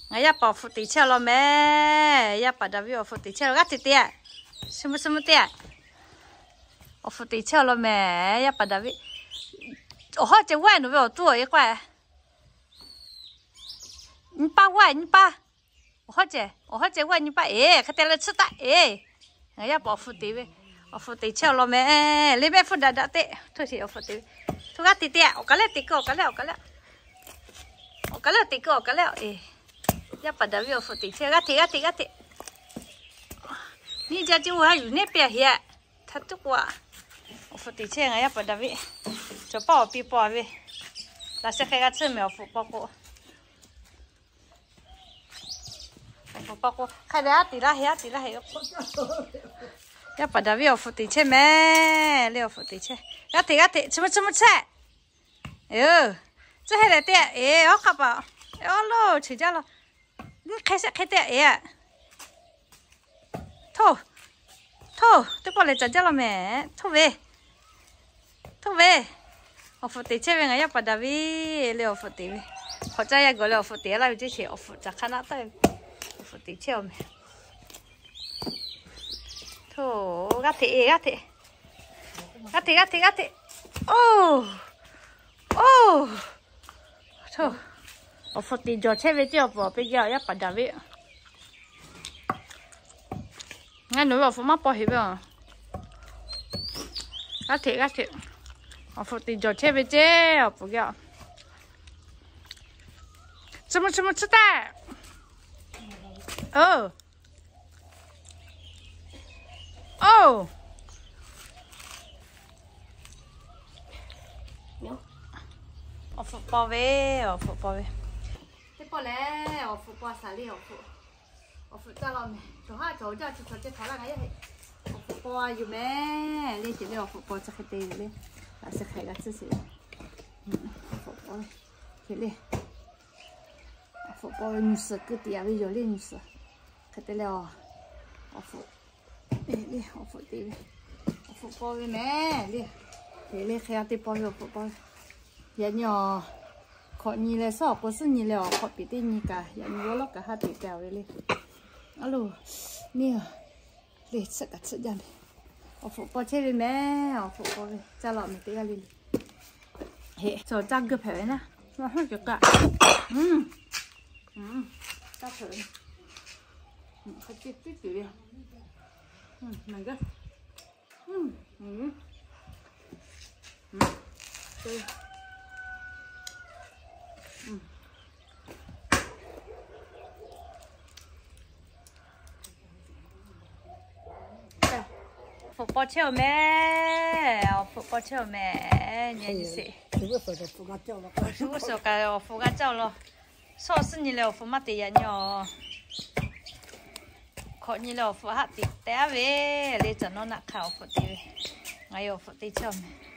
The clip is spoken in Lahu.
Ngaˬ yaˇ paˍ awˬ hpfuhˆ teꞈ chehˇ law mehˍ. Yaˇ paˍ Daˍviˆ awˬ hpfuhˆ teꞈ chehˇ law. G'aˇ hteꞈ te-a. Chi mvuhˇ chi mvuhˇ te-a. Awˬ hpfuhˆ teꞈ chehˇ law mehˍ. Yaˇ paˍ Daˍviˆ awˬ hawˉ ceh g'aˇ nawˬ ve awˬ tuˉ awˬ e k'oˆ-e. Nyi paˇ g'aˇ, nyi paˇ. Awˬ hawˉ ceh, awˬ hawˉ ceh g'aˇ nyi paˇ eˬ. Hk'e te leh tsuhˇ taˆ eˬ. Ngaˬ yaˇ paˍ awˬ hpfuhˆ teꞈ ve, awˬ hpfuhˆ teꞈ chehˇ law mehˍ. Leh mehˆ hpfuhˇ daꞈ daꞈ te. Hto sheˍ awˬ hpfuhˆ teꞈ ve. Hto g'aˇ hteꞈ te-a. Awˬ kaˬ lehˬ teꞈ kuiˬ, awˬ kaˬ lehˬ, awˬ kaˬ lehˬ, awˬ kaˬ lehˬ teꞈ kuiˬ, awˬ kaˬ lehˬ eˬ. Yaˇ paˍ Daˍviˆ awˬ hpfuhˆ teꞈ chehˇ. G'aˇ hteꞈ, g'aˇ hteꞈ, g'aˇ hteꞈ. Nyiˇ jaˇ ce oˇ ha yuˬ neˉ pehˇ heꞈ. Htaꞈ tuˉ k'o-a. Awˬ hpfuhˆ teꞈ chehˇ ngaˬ yaˇ paˍ Daˍviˆ. Cawˬ paˇ awˬ pi paw ve. Laꞈ sheh hk'e g'a tsuhˇ mehˍ awˬ hpfuhˆ paw k'o. Awˬ hpfuhˆ paw k'o hk'a dehꞈ aˉ teꞈ laˇ heˆ, aˉ teꞈ laˇ heˆ. Yaˇ paˍ Daˍviˆ awˬ hpfuhˆ teꞈ chehˇ mehˍ. Leh awˬ hpfuhˆ teꞈ chehˇ. G'aˇ hteꞈ, g'aˇ hteꞈ, chi mvuhˇ chi mvuhˇ chehˇ. Tcuhˇ heˆ leh te-a. Eˬ, awˉ hk'a paˍ. Awˉ lo, cheˬ jaˇ law. G'uiˇ hk'e shehˆ hk'e te-a eˬ-a. Hto, hto, teˇ pawˆ lehˬ caˬ jaˇ law mehˍ. Hto ve, hto ve. Awˬ hpfuhˆ teꞈ chehˇ ve ngaˬ yaˇ paˍ Daˍviˆ leh awˬ hpfuhˆ teꞈ ve. Hk'awꞈ caˇ yaˇ gawˬ leh awˬ hpfuhˆ teꞈ laˇ ve ceˇ sheˍ. Awˬ hpfuhˆ caˬ hk'a naˆ taˇ ve. Awˬ hpfuhˆ teꞈ chehˇ-aˬ mehˍ. Hto, g'aˇ hteꞈ eˬ, g'aˇ hteꞈ, g'aˇ hteꞈ, g'aˇ hteꞈ, g'aˇ hteꞈ. Oˇ, oˇ. Awˬ hpfuhˆ teꞈ jawˬ chehˇ ve ceˇ. Awˬ pfuhˆ awˬ peˇ geh yaˇ paˍ Daˍviˆ. Ngaˬ nawˬ ve awˬ hpfuhˆ maˇ paw heꞈ ve-a. G'aˇ hteꞈ, g'aˇ hteꞈ. Awˬ hpfuhˆ teꞈ jawˬ chehˇ ve ceˇ. Awˬ pfuhˆ geh-a. Chi mvuhˇ chi mvuhˇ tsuhˇ taˆ. Oˇ, oˇ. Awˬ hpfuhˆ paw ve, awˬ hpfuhˆ paw ve. Teˇ pawˆ lehˬ awˬ hpfuhˆ paw shaˍ le awˬ hpfuhˆ, awˬ hpfuhˆ caˇ law mehˍ. Cawˬ haˉ cawˬ jaˇ chi cawˬ ceh hk'aˬ laˇ ngaˬ yaˇ heˆ. Awˬ hpfuhˆ paw yuˬ mehˍ le. Ceˬ le awˬ hpfuhˆ paw chi hk'e te yoˬ le. Laꞈ sheh hk'e g'a tsuhˇ sheˍ. Awˬ hpfuhˆ paw ve, ceˬ le. Awˬ hpfuhˆ paw ve nuˬ suhˍ keu tiꞈ yaꞈ ve yoˬ le nuˬ suhˍ. Hk'e te leh, awˬ hpfuhˆ, le awˬ hpfuhˆ teꞈ ve, awˬ hpfuhˆ paw ve mehˍ le. Hk'e le hk'e g'a te paw ve awˬ hpfuhˆ paw ve. Yaꞈ nyi awˬ hk'awꞈ nyi leh suhˉ awˬ k'o suhˉ nyi leh awˬ hk'awꞈ piˍ teˇ nyi kaꞈ yaꞈ nyi yawˇ lawˉ kaꞈ haˉ teꞈ te-a ve le. A lo, neˇ le tsuhˆ kaꞈ tsuhˆ jaˇ le. Awˬ hpfuhˆ paw chehˇ ve mehˍ. Awˬ hpfuhˆ paw ve caˇ law mehˍ teˇ g'aˇ le le. Heꞈ, cawˬ caˇ geu hpehꞈ ve naˉ. Maˇ hawˉ cawˬ kaꞈ. Caˇ hpehꞈ ve. Hk'e te tiˉ tuˬ ve. Mehˍ g'aˇ. Awˬ hpfuhˆ paw chehˇ-aˬ mehˍ. Awˬ hpfuhˆ paw chehˇ-aˬ mehˍ. Nyi nyi sheˍ. Shu g'uˇ suhˍ kaꞈ awˬ hpfuhˆ g'a caˇ-aˬ law. Suhˉ suhˉ nyi leh awˬ hpfuhˆ maˇ teꞈ yaꞈ nyi-aˬ. Hkawꞈ nyi leh awˬ hpfuhˆ haˆ teꞈ teh-aˉ ve le. Caˬ nawˉ naˆ hk'a awˬ hpfuhˆ te ve. Ngaˬ hui awˬ hpfuhˆ te chehˇ-aˬ mehˍ.